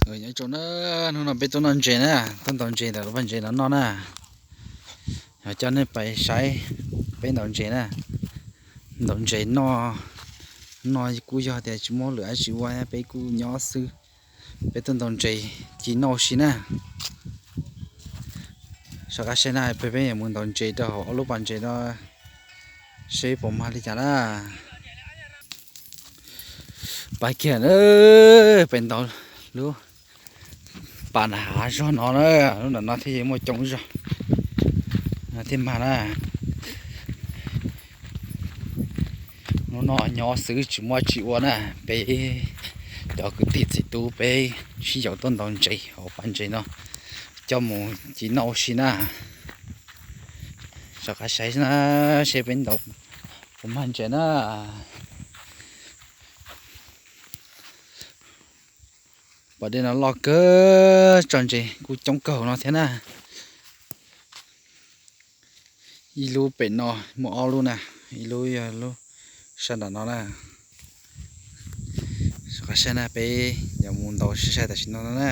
Nyob zoo na, hnub no peb tuaj noj ntses na, tuaj ntaus ntses ntawm lub vaj ntses no noj na. Yog coj nej pais saib peb ntaus ntses na. Ntaus ntses noj, noj kuj yog tias tsis muaj lwm dab tsi ua, peb kuj nyob xwb. Peb tuaj ntaus ntses ci noj ua si na. Soj qab saib na, peb peb yuav mus ntaus ntses rau hauv ob lub pas ntses no, seb puas mag li cas na. Pais kiag na, pais ntaus lub pas nram hav zog no na, lub nram no thiaj muaj coob zog thiaj mag na. Hnub no nyob xwb tsis muaj tsis ua na, peb cov kwv tij txiv tub peb sib yaum tuaj ntaus ntses hauv pas ntses no, coj mus ci noj ua si na. Soj qab saib na, seb peb ntaus puas mag ntses na. Pas dej no loj kawg, tso ntses kuj coob kawg hauv no thiab na. Ib lub pem no muaj ob lub na, ib lub yog lub sab nram no na. Soj qab saib na, peb yuav mus ntaus sai sai tam sim no no na.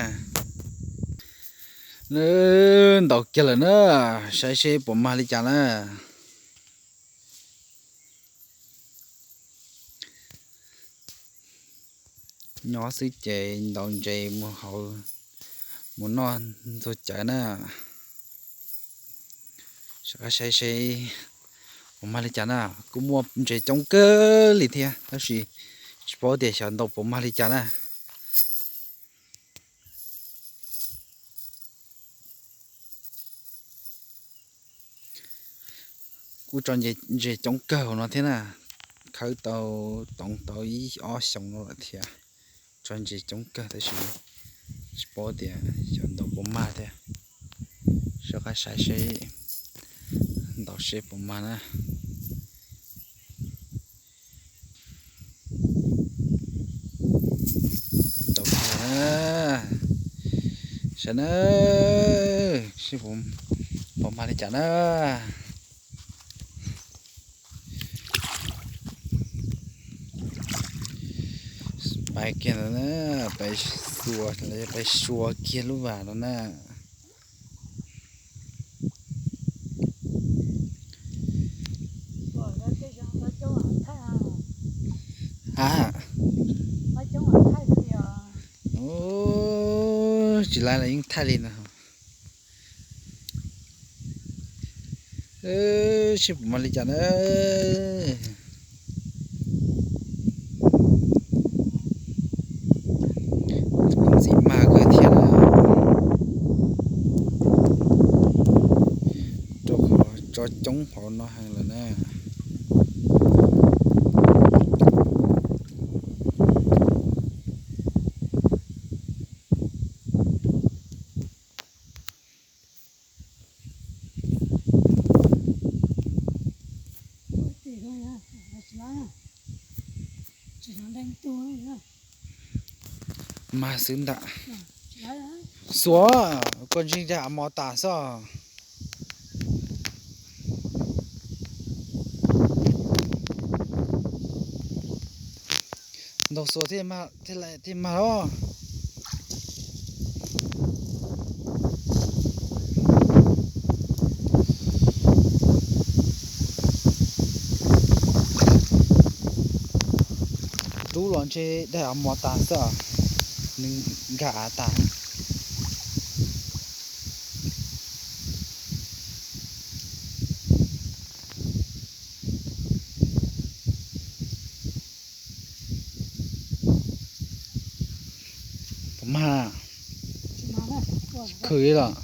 Ntaus kiag lawm na, saib seb puas mag li cas na. Nyob xwb ces ntaus ntses mus hauv mus noj ntxuag cawv na. Soj qab saib seb puas mag li cas na, kuj muaj ntses coob kawg li thiab tab sis tsis paub tias xyov ntaus puas mag li cas na. Kuj tso ntses coob kawg hauv no thiab na, khawb tau toov tau ib ob xyoos no lawm thiab. Tso ntses coob kawg tab sis tsis paub tias xyov ntaus puas mag thiab. Soj qab saib seb ntaus seb puas mag na. Ntaus kiag na, saib na, seb puas mag li cas na. Pais kiag ntawd na, pais xua, pais xua kiag lub vas no na. Ha, tsis laib los yeej thaij li no. Seb puas mag li cas na. Ntxim mag kawg thiab na, rau qhov tso coob hauv no heev lawm na. Mag xwb ntag. Xuas, koj ntseeg dag mos tas xwb. Ntaus xuas thiaj mag os. Rub los ntshe daig av mos tas xwb, nws nkag av tas. Puas mag? Khwv los.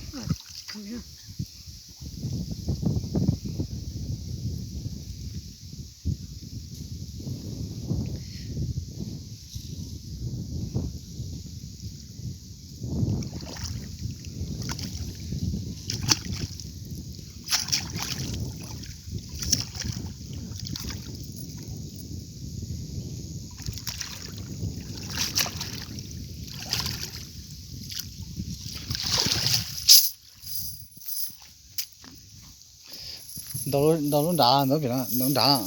Ntaus lub nrad, ntaus lub nrad.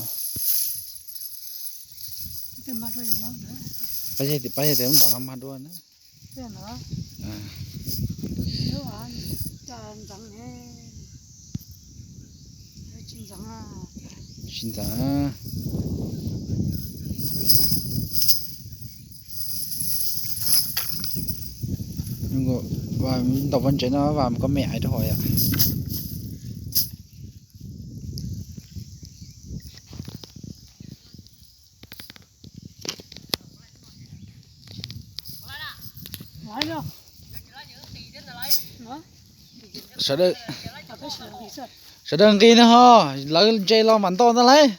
Pab yog tias lub nrad no mag dua na. Tsis ntxeev. Ntaus pob ntsev no vam koj me ais rau hauv yom. Sawv daws nqis no ho, lawv ntse los mam nto ntag lauj.